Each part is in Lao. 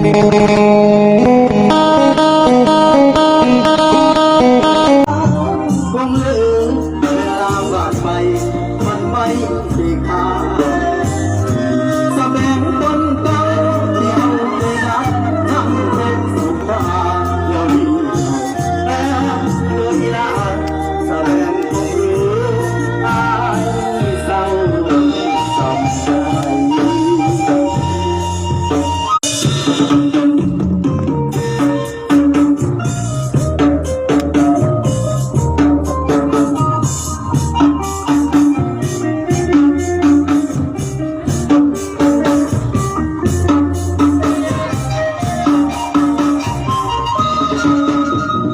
ຄົງເລີເວລາຜ່ານໄປ ມັນໄປເສຍຄ່າ ສະແດງຕົນເກົ່າທີ່ເຮົາເຄີຍຮັກ ນຳແພງສຸຂາ ດຽວນີ້ແຕ່ໂດຍລາ ສະແດງຕົນເຫຼືອອາຍເສົ້າສຳໃຈ.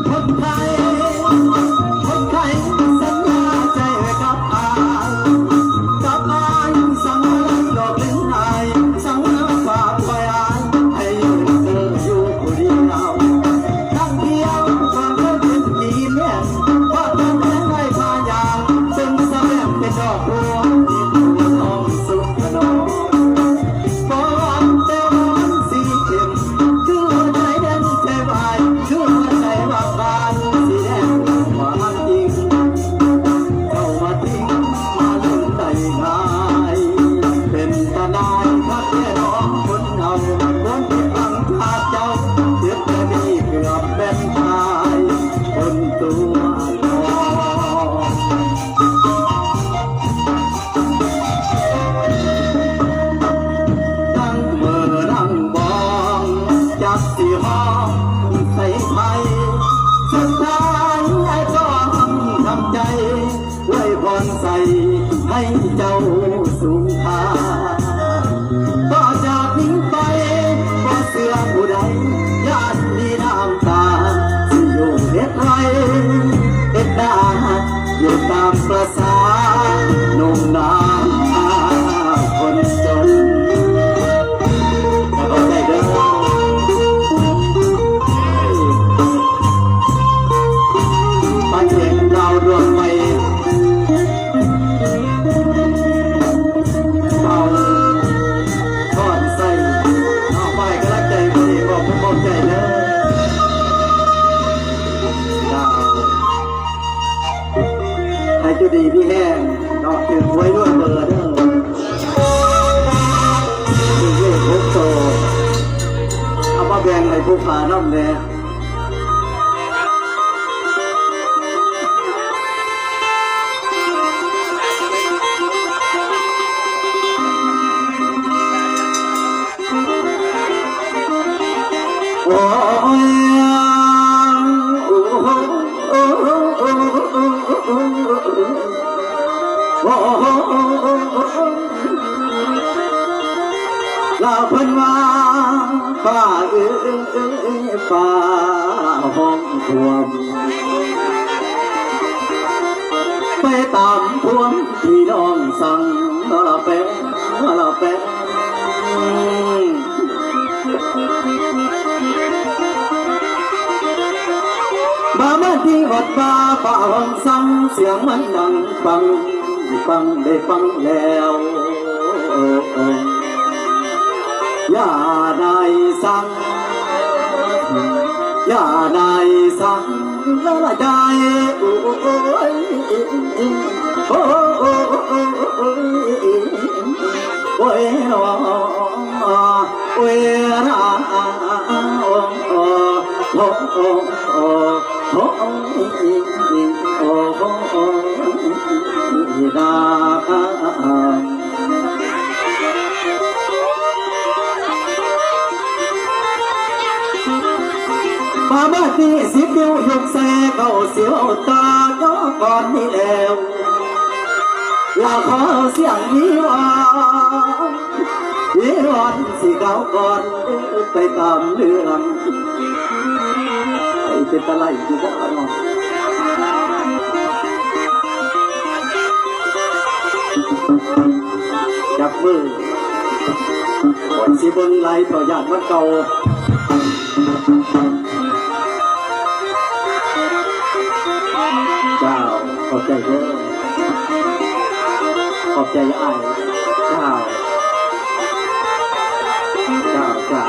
ຄົນໄທ ຄົນໄທສັນຍາໃຈກັບອາຍ ກັບອາຍ ສັ່ງໃຫ້ຫຼອກເລີນອາຍ ສັ່ງໃຫ້ຝາກໄວ້ອາຍ ໃຫ້ຢູ່ ຢູ່ຜູ້ດຽວ ທັງທ່ຽວ ກ່ອນເຄີຍເປັນຜີແມ່ນ ວ່າຕອນແລງໄດ້ພາຍາມ ເຊິ່ງສະແບງເປັນດອກບົວ ຕິດຫົວນ້ອງສຸກຂະໜອງ ບໍ່ວ່າແຕ່ວ່າມັນຊິເຂັ້ມ ຄືຫົວໃຈແດງໃຈວາຍ ຄືຫົວໃຈວ່າບານ ສີແດງວ່າຈິງ ເຈົ້າມາຖິ້ມມາລົງໄດ້ງ່າຍ ເປັນຕາໜ່າຍຄັກແທ້ນ້ອງຄົນເຮົາ ຄວນຜິດຫວັງຈາກເຈົ້າ ເຈັບແຕ່ນີ້ເກືອບແມ່ນຕາຍຄົນຕົວທອງ. ນັ່ງເມີນັ່ງບອງ ຈັກຊິຮ້ອງໃສ່ໃຜ ສຸດທ້າຍອ້າຍກໍຫ້ຳທຳໃຈ ອວຍພອນໃສ່ໃຫ້ເຈົ້າສູງຄ່າ ຕໍ່ຈາກນີ້ໄປ ບໍ່ເຊື່ອຜູ້ໃດ ຢ້ານມີນ້ຳຕາ ຊິຢູ່ເຮັດໄຮ່ເຮັດນາ ຢູ່ຕາມປະສາໜຸ່ມນາຄົນຈົນ. ເຂົ້າໃຈເດີ ຟັງເພງດາວດວງໃໝ່ ເບົາ ພອນໃສ່ ເອົາໄປກຳລັງໃຈ ມື້ນີ້ຂອບຄຸນຂອບໃຈເດີ ເຈົ້າ ໃຫ້ຢູ່ດີມີແຮງເນາະ ຖືກຫວຍລວຍເບີເດີ ຖືກເລກຫົກໂຕ ເອົາມາແບ່ງໃຫ້ຜູ້ຂ້ານຳແດ່. ໂອ້ຍ ໂອ້ຍ ລາວເພິ່ນວ່າ ຟ້າເອີຍ ຟ້າຮ້ອງຖ້ວມ ໄປຕາມຄວາມທີ່ນ້ອງສັ່ງ ລະແປງ ລະແປງ ບາມາທີ່ວັດວ່າ ຟ້າຮ້ອງສັ່ງ ສຽງມັນດັງປັງ ຟັງໄດ້ຟັງແລ້ວ ຢ່ານາຍສັ່ງ ຢ່ານາຍສັ່ງລະລະຈາຍ ໂອ້ຍ ໂອ້ຍ ໂອ້ຍ ໂອ້ຍ ໂອ້ຍ ໂອ້ຍ ໂອ້ຍ ນາ ໂອ້ ໂອ້ ໂອ້ ໂອ້ ໂອ້ຍ ໂອ້ຍ ນາ ປາມາຕີສິບນິ້ວຍົກໃສ່ເກົ້າສິບ ເອົາຕາຍໍກ່ອນນີ້ແລ້ວ ລະຂໍສຽງວິງວອນ ວິງວອນຊິກ່າວກ່ອນ ໄປຕາມເລື່ອງ ເປັນຕາໄລ່ຢູ່ບໍ່ເນາະ ຈັບມື ກ່ອນຊິເບິ່ງໄລ່ຕໍ່ຍາດວັນເກົ່າ ເຈົ້າ ຂອບໃຈເດີ ຂອບໃຈອ້າຍ ເຈົ້າ ເຈົ້າ ເຈົ້າ.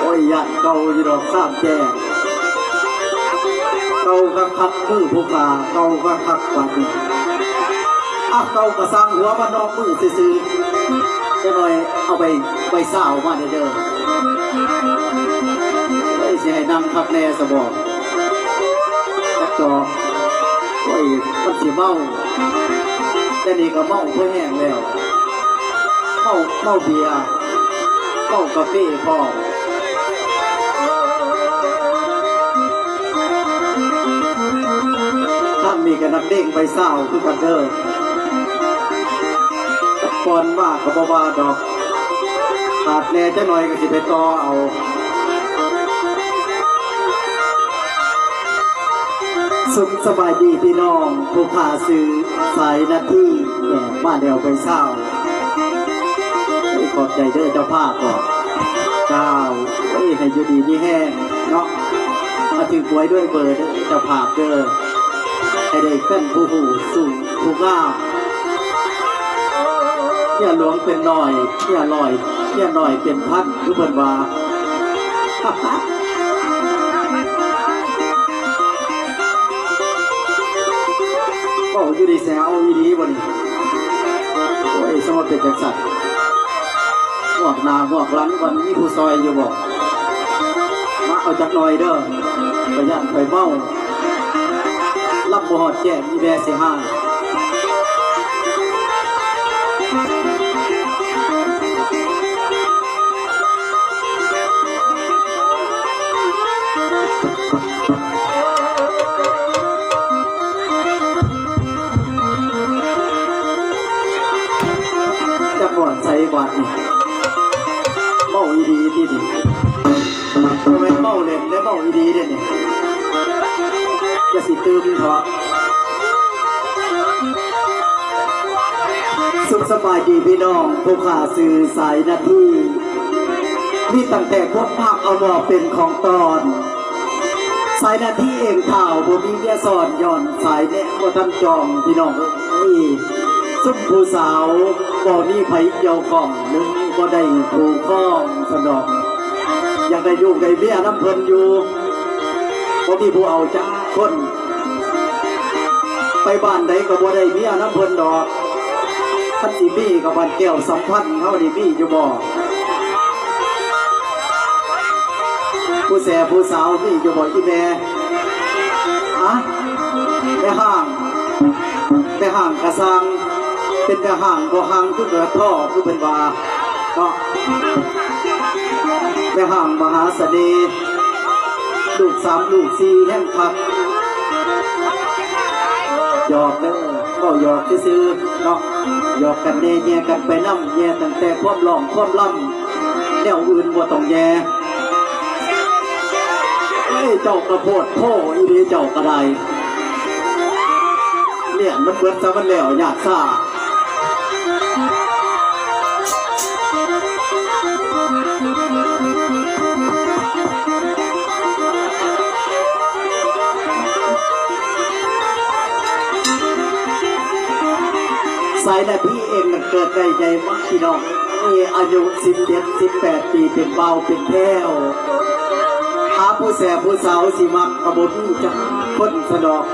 ໂອ້ຍ ຢ້ານເກົ່າຢູ່ດອກ ສາມແຈກ ເກົ່າຄັກໆ ມືຜູ້ຂ້າ ເກົ່າຄັກໆ ບາດນີ້ ອາ ເກົ່າກະຊ່າງຫົວ ບ້ານນອກມືຊື່ໆ ຈັກໜ່ອຍເອົາໃບ ໃບຊາວມາແດ່ເດີ ເອີຍ ຊິໃຫ້ນັ່ງຄັກແນ່ຊະບໍ ຈັກດອກ ໂອ້ຍ ມັນຊິເມົາ ແຕ່ນີ້ກະເມົາພໍແຮງແລ້ວ ເມົາ ເມົາເບຍ ເມົາກາເຟພ້ອມ ທາງນີ້ກະນັກເລງໃບຊາວຄືກັນເດີ ກ່ອນມາກະບໍ່ວ່າດອກ ຂາດແນ່ຈັກໜ່ອຍກະຊິໄປຕໍ່ເອົາ ສຸກສະບາຍດີພີ່ນ້ອງ ຜູ້ຂ້າຊື່ສາຍນາທີ ແມ່ນ ມາແລ້ວໃບຊາວ ເອີຍ ຂອບໃຈເດີເຈົ້າພາບເນາະ ເຈົ້າ ເອີຍ ໃຫ້ຢູ່ດີມີແຮງເນາະ ມາຖືກຫວຍດ້ວຍເບີເດີເຈົ້າພາບເດີ ໃຫ້ໄດ້ແຟນຜູ້ຮູ້ສູງຜູ້ງາມ ເມຍຫຼວງເປັນຮ້ອຍ ເມຍຮ້ອຍ ເມຍນ້ອຍເປັນພັນ ຄືເພິ່ນວ່າ ເວົ້າຢູ່ດີແຊ ເອົາອີ່ຫຼີບໍ່ນີ້ ໂອ້ຍ ສະມາເປັນຈັ່ງຊັ້ນ ງວກໜ້າງວກຫຼັງ ມັນມີຜູ້ຊ່ອຍຢູ່ບໍ່ ມາເອົາຈັກໜ່ອຍເດີ ຂ້ອຍຢ້ານຂ້ອຍເມົາ ລຳບໍ່ຮອດແຈ້ງ ອີແບຊິຫາຍ ຈັກບ່ອນໃສບາດນີ້ ເມົາອີ່ຫຼີຕິນີ້ ບໍ່ແມ່ນເມົາເຫຼັ້ນເດ້ ເມົາອີ່ຫຼີເດ້ນີ້ ຢ່າຊິຕື່ມເຖາະ. ສຸກສະບາຍດີພີ່ນ້ອງ ຜູ້ຂ້າຊື່ສາຍນາທີ ມີຕັ້ງແຕ່ພວກພາກເອົາມອບເປັນຂອງຕອນ ສາຍນາທີເອງທ້າວບໍ່ມີເມຍຊ້ອນ ຍ້ອນສາຍແນະບໍ່ທັນຈອງ ພີ່ນ້ອງເອີຍ. ຊຸມຜູ້ສາວບໍ່ມີໃຜກ່ຽວຂ້ອງ ໜຶ່ງບໍ່ໄດ້ຄູ່ຄອງສະດອກ ຢາກໄດ້ລູກໄດ້ເມຍນຳເພິ່ນຢູ່ ບໍ່ມີຜູ້ເອົາຈັກຄົນ ໄປບ້ານໃດກໍບໍ່ໄດ້ເມຍນຳເພິ່ນດອກ. ຄັນຊິມີກໍບ້ານແກ້ວສຳພັນເຮົານີ້ມີຢູ່ບໍ່? ຜູ້ແສຜູ້ສາວມີຢູ່ບໍ່ອີແມ່? ຮະ? ແມ່ຮ້າງ ແມ່ຮ້າງກະຊ່າງ ເປັນແມ່ຮ້າງບໍ່ຫ່າງຄືເກີດທໍ່ ຄືເພິ່ນວ່າເນາະ. ແມ່ຮ້າງມະຫາສະເໜ່ ລູກສາມລູກສີ່ແຮງຄັກ. ຫຍອກເດີ ເວົ້າຫຍອກຊື່ໆເນາະ ຫຍອກກັນແດ່ ແຍ່ກັນໄປນຳ ແຍ່ຕັ້ງແຕ່ຄວາມຮ້ອງຄວາມລຳ ແນວອື່ນບໍ່ຕ້ອງແຍ່. ເອີຍ ເຈົ້າກະໂພດໂພອີ່ຫຼີ ເຈົ້າກະໄດ້ ເນຍ ມັນເບິດຊະ ມັນແລ້ວຍາດຊາ. ສາຍນາທີເອງນັ້ນເກີດໄດ້ໃຫຍ່ມາ ພີ່ນ້ອງເອີຍ ອາຍຸສິບເຈັດ ສິບແປດປີ ເປັນບ່າວເປັນແພ້ວ ຫາຜູ້ແຊຜູ້ສາວຊິມັກກໍບໍ່ມີຈັກຄົນສະດອກ.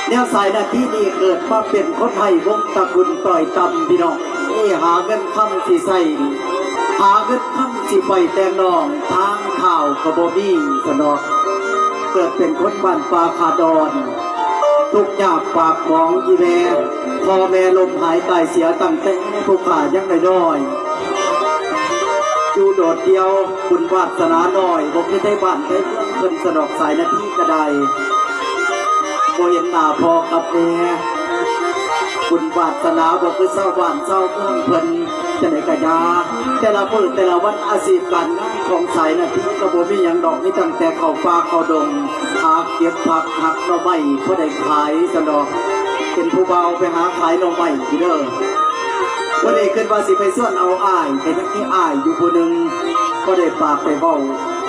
ແນວສາຍນາທີນີ້ເກີດມາເປັນຄົນໄຮ້ວົງຕະກຸນຕ້ອຍຕ່ຳ ພີ່ນ້ອງເອີຍ ຫາເງິນຄຳຊິໃຊ້ ຫາເງິນຄຳຊິໄປແຕ່ງນ້ອງ ທາງເຂົ້າກໍບໍ່ມີສະດອກ. ເກີດເປັນຄົນບ້ານປ່າຂາດອນ ທຸກຍາກປາກໝອງອີແມ່ ພໍ່ແມ່ລົ້ມຫາຍຕາຍເສຍຕັ້ງແຕ່ຜູ້ຂ້າຍັງນ້ອຍໆ ຢູ່ໂດດດ່ຽວ ບຸນວາດສະໜາໜ້ອຍ ບໍ່ຄືໄທບ້ານໄທເມືອງເພິ່ນສະດອກ ສາຍນາທີກະໄດ້ ບໍ່ເຫັນໜ້າພໍ່ກັບແມ່ ບຸນວາດສະໜາບໍ່ຄືຊາວບ້ານຊາວເມືອງເພິ່ນ. ຈັ່ງໃດກະຢ່າ ແຕ່ລະມື້ແຕ່ລະວັນ ອາຊີບການງານຂອງສາຍນາທີກະບໍ່ມີຫຍັງດອກ ມີຕັ້ງແຕ່ເຂົ້າປ່າເຂົ້າດົງ ຫາເກັບຜັກຫັກໜໍ່ໄມ້ພໍໄດ້ຂາຍຊັ້ນດອກ. ເປັນຜູ້ບ່າວໄປຫາຂາຍໜໍ່ໄມ້ຢູ່ເດີ. ມື້ນີ້ຄິດວ່າຊິໄປຊວນເອົາອ້າຍ ກະຍັງມີອ້າຍຢູ່ຜູ້ໜຶ່ງ ພໍໄດ້ປາກໄດ້ເວົ້າ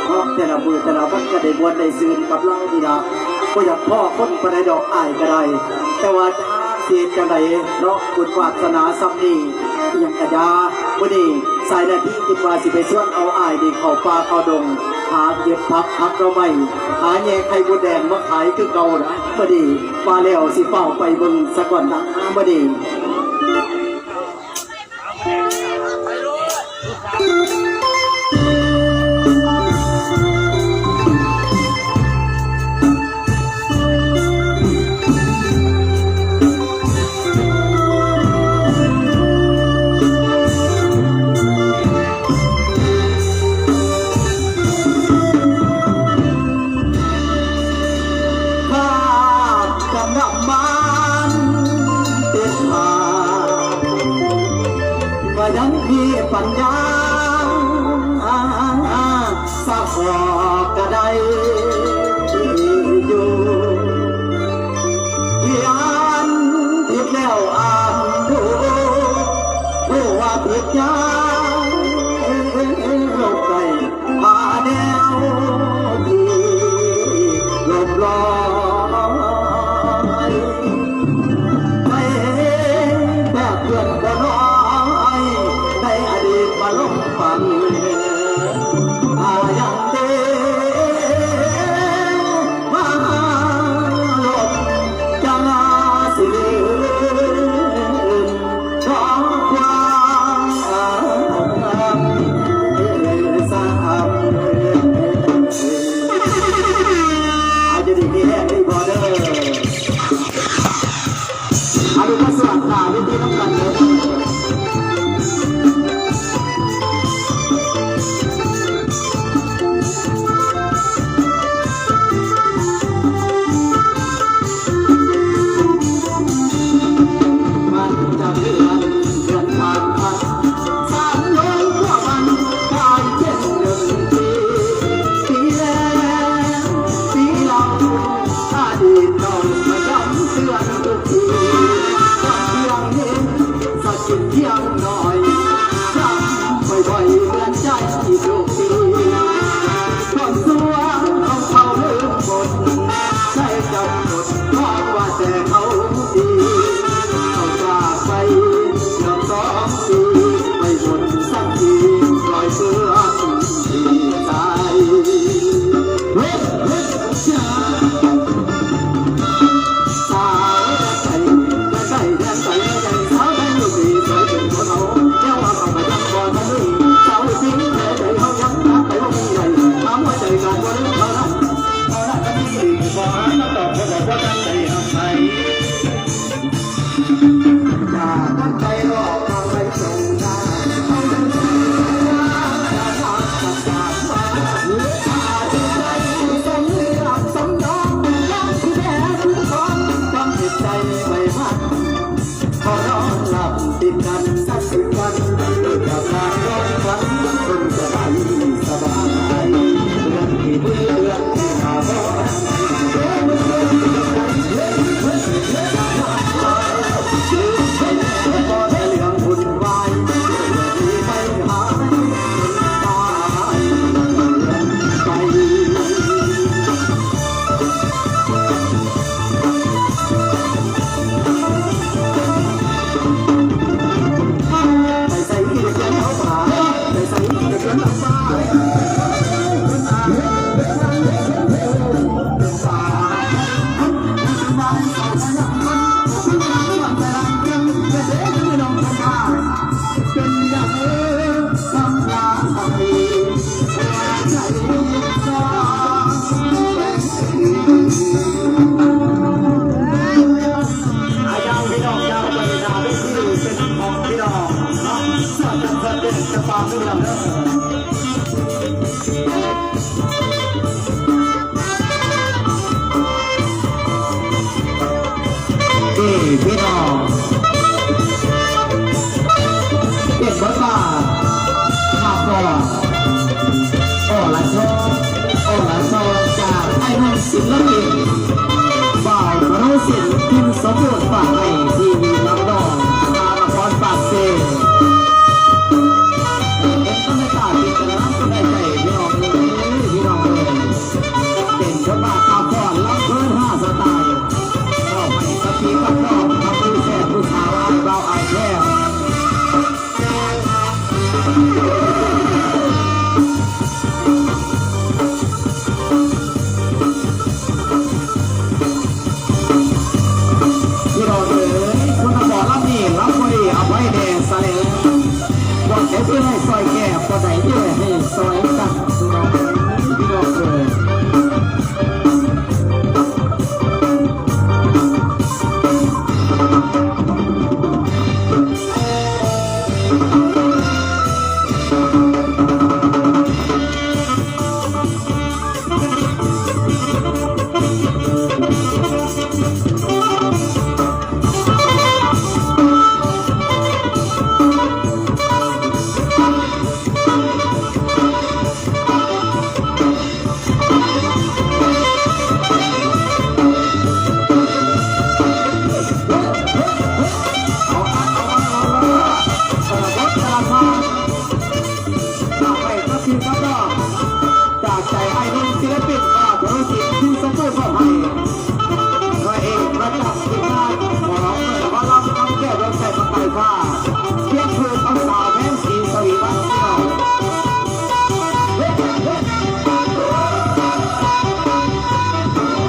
ເນາະ ແຕ່ລະມື້ແຕ່ລະວັນກະໄດ້ມ່ວນໄດ້ຊື່ນກັບລາວນີ້ລະ. ບໍ່ຢາກພໍ້ຄົນປານໃດດອກ ອ້າຍກະໄດ້ ແຕ່ວ່າຈະ ຊິເຮັດຈັ່ງໃດເນາະ ບຸນວາດສະໜາຊ່ຳນີ້ ອີ່ຫຍັງກະຢ່າ. ມື້ນີ້ສາຍນາທີຄິດວ່າຊິໄປຊວນເອົາອ້າຍນີ້ເຂົ້າປ່າເຂົ້າດົງ ຫາເກັບຜັກຫັກໜໍ່ໄມ້ ຫາແຍ່ໄຂ່ມົດແດງມາຂາຍຄືເກົ່ານະ. ມື້ນີ້ວ່າແລ້ວຊິຟ້າວໄປເບິ່ງສາກ່ອນນະ ມື້ນີ້. ຂາດກຳນຳບ້ານຕິດມາ ກະຍັງມີປັນຍາ ສະເພາະກະໄດ້ຢູ່ ທີ່ອ່ານຜິດແລ້ວອ່ານດູ ຮູ້ວ່າຜິດຢ່າງລົບໄດ້ ຫາແນວທີ່ລົບລ້ອງ ໃຫ້ແບບເພື່ອນບໍ່ນ້ອຍ ໃນອະດີດມາລົງຝັນ ຫາຍັງເດ ມາລົບ ຈັງຊິລືມ ນີ້ພີ່ນ້ອງ ເປັນບົດບາດ ມາຟ້ອງ ອໍລະຊອ ອໍລະຊອ ຈາກອ້າຍນ້ອງສິນລະປິນ ບ່າວ ໂຣສິນ ພິມສົມບູນ ຝາກໃຫ້ ທີວີລຳດອນ ນະຄອນປາກເຊ. ເປັນບັນຍາກາດທີ່ຕະຫຼາດຄົນໄດ້ໃຈ ພີ່ນ້ອງເອີຍ ພີ່ນ້ອງເອີຍ ເປັນບົດບາດ ອາພອນ ລຳເພີນຫ້າສະໄຕ ມອບໃຫ້ກັບພີ່ກັບນ້ອງ ກັບຜູ້ແຊຜູ້ສາວ ອ້າຍບ່າວອ້າຍແພງ. ພີ່ນ້ອງເອີຍ ຄົນນະຄອນລຳນີ້ ລຳບໍ່ດີ ອະໄພແດ່ສະແຫຼງ ບ່ອນໃດທີ່ໃຫ້ຊ່ອຍແກ້ ບ່ອນໃດທີ່ໃຫ້ຊ່ອຍກັນ ພີ່ນ້ອງເອີຍ ພີ່ນ້ອງເອີຍ. ຈາກໃຈອ້າຍໜຸ່ມສິລະປິນ ອາ ໂດຍສິນ ທີ່ສົ່ງມອບໃຫ້ ພະເອກປະຈຳທີມງານ ໝໍລຳ ລຳແກ້ວ ດວງໃສ ປະກາຍຟ້າ ຄຽງຄູ່ກັບສາວແມນສີ ສະຫວີວັນ ພີ່ນ້ອງ. ເ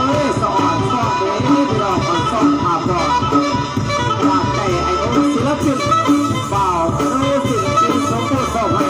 ອີຍ ສະອອນ ສະອອນ ເອີຍ ພີ່ນ້ອງ ສະອອນ ສະອອນ ພາບອອກ ຈາກໃຈອ້າຍໜຸ່ມສິລະປິນ ບ່າວ ໂນສິນ ທີ່ສົ່ງມອບໃຫ້.